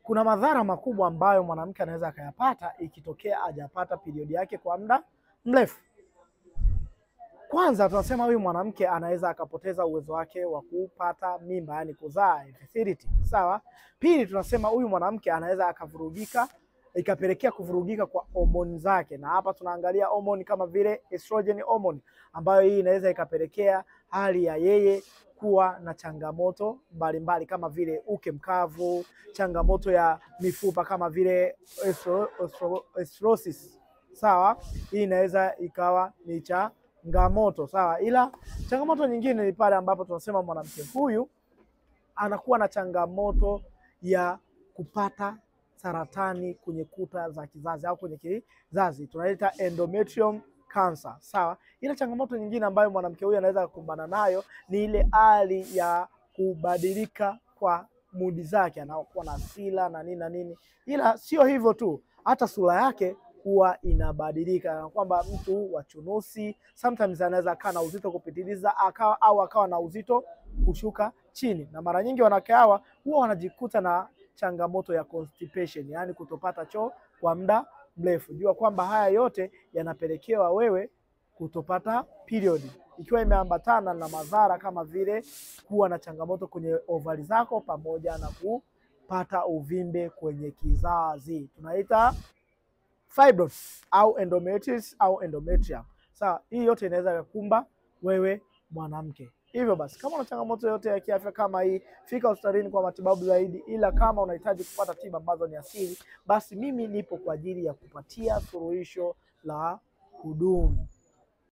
Kuna madhara makubwa ambayo mwanamke anaweza akayapata ikitokea hajapata period yake kwa muda mrefu. Kwanza tunasema huyu mwanamke anaweza akapoteza uwezo wake wa kupata mimba, yani kuzaa, infertility. Sawa? Pili tunasema huyu mwanamke anaweza akavurugika, ikapelekea kuvurugika kwa homoni zake, na hapa tunaangalia homoni kama vile estrogen hormone, ambayo hii inaweza ikapelekea hali ya yeye kuwa na changamoto mbalimbali kama vile uke mkavu, changamoto ya mifupa kama vile osteoporosis. Sawa? Hii inaweza ikawa ni changamoto. Sawa? Ila changamoto nyingine ni pale ambapo tunasema mwanamke huyu anakuwa na changamoto ya kupata saratani kwenye kuta za kizazi au kwenye kizazi, tunaita endometrium cancer. Sawa? Ila changamoto nyingine ambayo mwanamke huyu anaweza kukumbana nayo ni ile hali ya kubadilika kwa mudi zake, anakuwa na hasira na nini na nini. Ila sio hivyo tu, hata sura yake huwa inabadilika, na kwamba mtu wa chunusi sometimes anaweza akawa na uzito kupitiliza, akawa au akawa na uzito kushuka chini. Na mara nyingi wanawake hawa huwa wanajikuta na changamoto ya constipation, yani kutopata choo kwa muda mrefu. Jua kwamba haya yote yanapelekewa wewe kutopata period, ikiwa imeambatana na madhara kama vile kuwa na changamoto kwenye ovari zako pamoja na kupata uvimbe kwenye kizazi, tunaita fibroids au endometriosis au endometrium. Sawa, hii yote inaweza kukumba wewe mwanamke. Hivyo basi, kama una changamoto yote ya kiafya kama hii, fika hospitalini kwa matibabu zaidi. Ila kama unahitaji kupata tiba ambazo ni asili, basi mimi nipo kwa ajili ya kupatia suluhisho la kudumu.